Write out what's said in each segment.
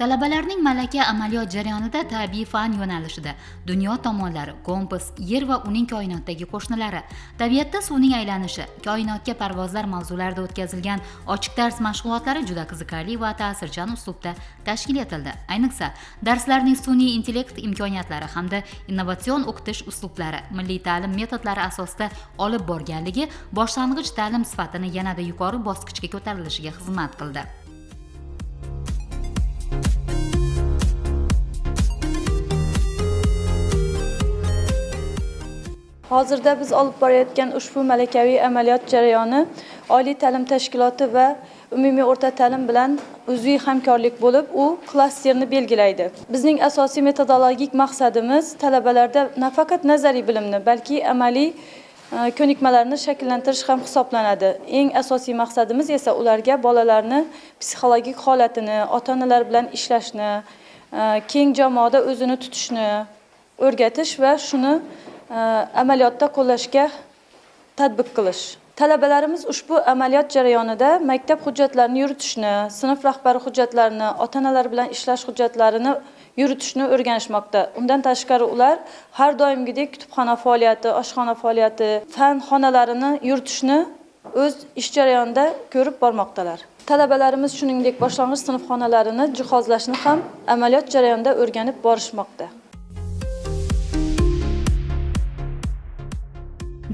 Talabalarning malaka amaliyot jarayonida tabiiy fan yo'nalishida dunyo tomonlari, kompas, yer va uning koinotdagi qo'shnilari, tabiatda suvning aylanishi, koinotga parvozlar mavzularida o'tkazilgan ochiq dars mashg'ulotlari juda qiziqarli va ta'sirchan uslubda tashkil etildi. Ayniqsa, darslarning sun'iy intellekt imkoniyatlari hamda innovatsion o'qitish uslublari, milliy ta'lim metodlari asosida olib borganligi boshlang'ich ta'lim sifatini yanada yuqori bosqichga ko'tarilishiga xizmat qildi. Hozirda biz olib borayotgan ushbu malakaviy amaliyot jarayoni Oliy ta'lim tashkiloti va umumiy o'rta ta'lim bilan uzviy hamkorlik bo'lib, u klasterni belgilaydi. Bizning asosiy metodologik maqsadimiz talabalarda nafaqat nazariy bilimni, balki amaliy ko'nikmalarni shakllantirish ham hisoblanadi. Eng asosiy maqsadimiz esa ularga bolalarni psixologik holatini, ota-onalar bilan ishlashni, keng jamoada o'zini tutishni o'rgatish va shuni amaliyotda qo'llashga tatbiq qilish. Talabalarimiz ushbu amaliyot jarayonida maktab hujjatlarini yuritishni, sinf rahbari hujjatlarini, ota-onalar bilan ishlash hujjatlarini yuritishni o'rganishmoqda. Undan tashqari ular har doimgidek kutubxona faoliyati, oshxona faoliyati, fan xonalarini yuritishni o'z ish jarayonida ko'rib bormoqdalar. Talabalarimiz shuningdek boshlang'ich sinf xonalarini jihozlashni ham amaliyot jarayonida o'rganib borishmoqda.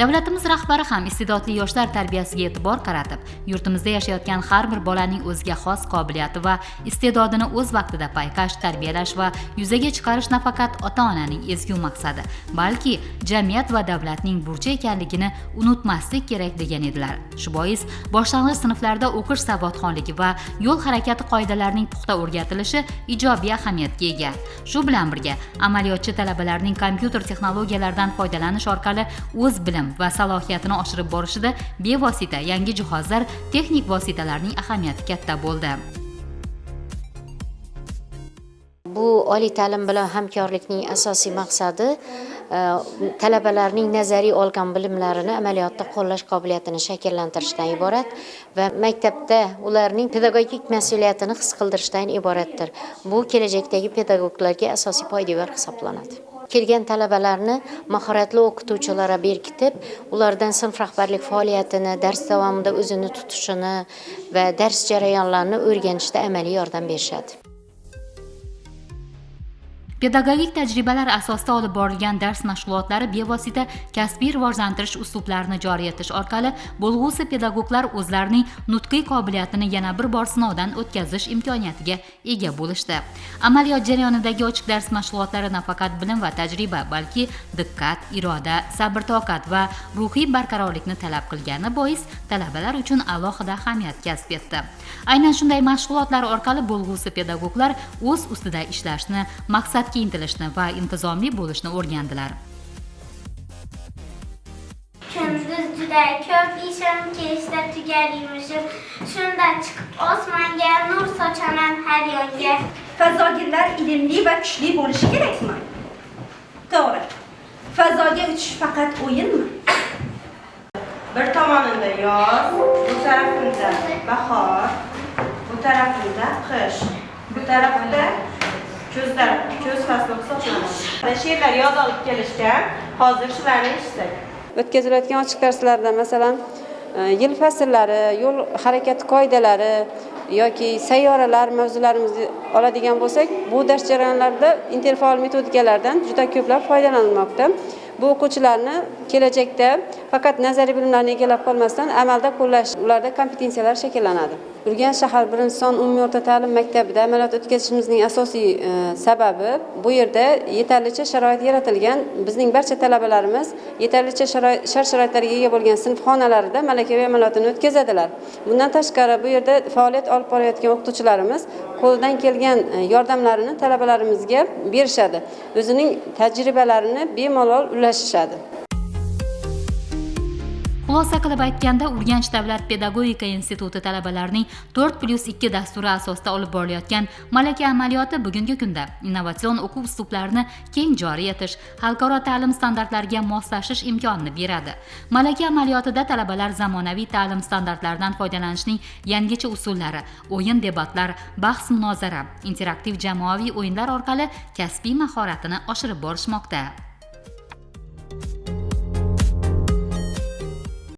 Davlatimiz rahbari ham iste'dodli yoshlar tarbiyasiga e'tibor qaratib, yurtimizda yashayotgan har bir bolaning o'ziga xos qobiliyati va iste'dodini o'z vaqtida payqash, tarbiyalash va yuzaga chiqarish nafaqat ota-onaning ezgu maqsadi, balki jamiyat va davlatning burchi ekanligini unutmaslik kerak degan edilar. Shu bois boshlang'ich sinflarda o'qish savodxonligi va yo'l harakati qoidalarining puxta o'rgatilishi ijobiy ahamiyatga ega. Shu bilan birga amaliyotchi talabalarning kompyuter texnologiyalaridan foydalanish orqali o'z bilim va salohiyatini oshirib borishida bevosita yangi jihozlar, texnik vositalarning ahamiyati katta bo'ldi. Bu oliy ta'lim bilan hamkorlikning asosiy maqsadi talabalarning nazariy olgan bilimlarini amaliyotda qo'llash qobiliyatini shakllantirishdan iborat va maktabda ularning pedagogik mas'uliyatini his qildirishdan iboratdir. Bu kelajakdagi pedagoglarga asosiy poydevor hisoblanadi. Kelgan talabalarni mahoratli o'qituvchilarga berkitib, ulardan sinf rahbarlik faoliyatini, dars davomida o'zini tutishini va dars jarayonlarini o'rganishda amaliy yordam berishadi. Pedagogik tajribalar asosida olib borilgan dars mashg'ulotlari bevosita kasbiy rivojlantirish uslublarini joriy etish orqali bo'lg'usi pedagoglar o'zlarining nutqiy qobiliyatini yana bir bor sinovdan o'tkazish imkoniyatiga ega bo'lishdi. Amaliyot jarayonidagi ochiq dars mashg'ulotlari nafaqat bilim va tajriba, balki diqqat, iroda, sabr-toqat va ruhiy barqarorlikni talab qilgani bois talabalar uchun alohida ahamiyat kasb etdi. Aynan shunday mashg'ulotlar orqali bo'lg'usi pedagoglar o'z ustida ishlashni, maqsadga intilishni va intizomli bo'lishni o'rgandilar. Kunduz juda ko'p ishim, kechda tugar yumushim. Shunda chiqib osmonga nur sochaman har yonga. Fazogirlar ilmli va kuchli bo'lishi kerakmi? To'g'ri. Fazoga uchish faqat o'yinmi? Bir tomonida yoz, bu tarafida bahor, bu tarafida qish, bu tarafida ko'zlar, ko'z fasli hisoblanadi. She'rlar yod olib kelishgan, hozir shularni eshitsak. O'tkazilayotgan ochiq darslarda, masalan, yil fasllari, yo'l harakati qoidalari yoki sayyoralar mavzularimizni oladigan bo'lsak, bu dars jarayonlarida interfaol metodikalardan juda ko'plab foydalanilmoqda. Bu o'quvchilarni kelajakda faqat nazariy bilimlarni egallab qolmasdan amalda qo'llash, ularda kompetensiyalar shakllanadi. Urganch shahar birinchi son umumiy o'rta ta'lim maktabida amaliyot o'tkazishimizning asosiy sababi bu yerda yetarlicha sharoit yaratilgan. Bizning barcha talabalarimiz yetarlicha shart-sharoitlarga ega bo'lgan sinf xonalarida malakaviy amaliyotini o'tkazadilar. Bundan tashqari bu yerda faoliyat olib borayotgan o'qituvchilarimiz qo'ldan kelgan yordamlarini talabalarimizga berishadi. O'zining tajribalarini bemalol ulashishadi. Xulosa Xulosa qilib aytganda, Urganch davlat pedagogika instituti talabalarining 4+2 dasturi asosida olib borilayotgan malaka amaliyoti bugungi kunda innovatsion o'quv uslublarini keng joriy etish, xalqaro ta'lim standartlariga moslashish imkonini beradi. Malaka amaliyotida talabalar zamonaviy ta'lim standartlaridan foydalanishning yangicha usullari, o'yin, debatlar, bahs munozara, interaktiv jamoaviy o'yinlar orqali kasbiy mahoratini oshirib borishmoqda.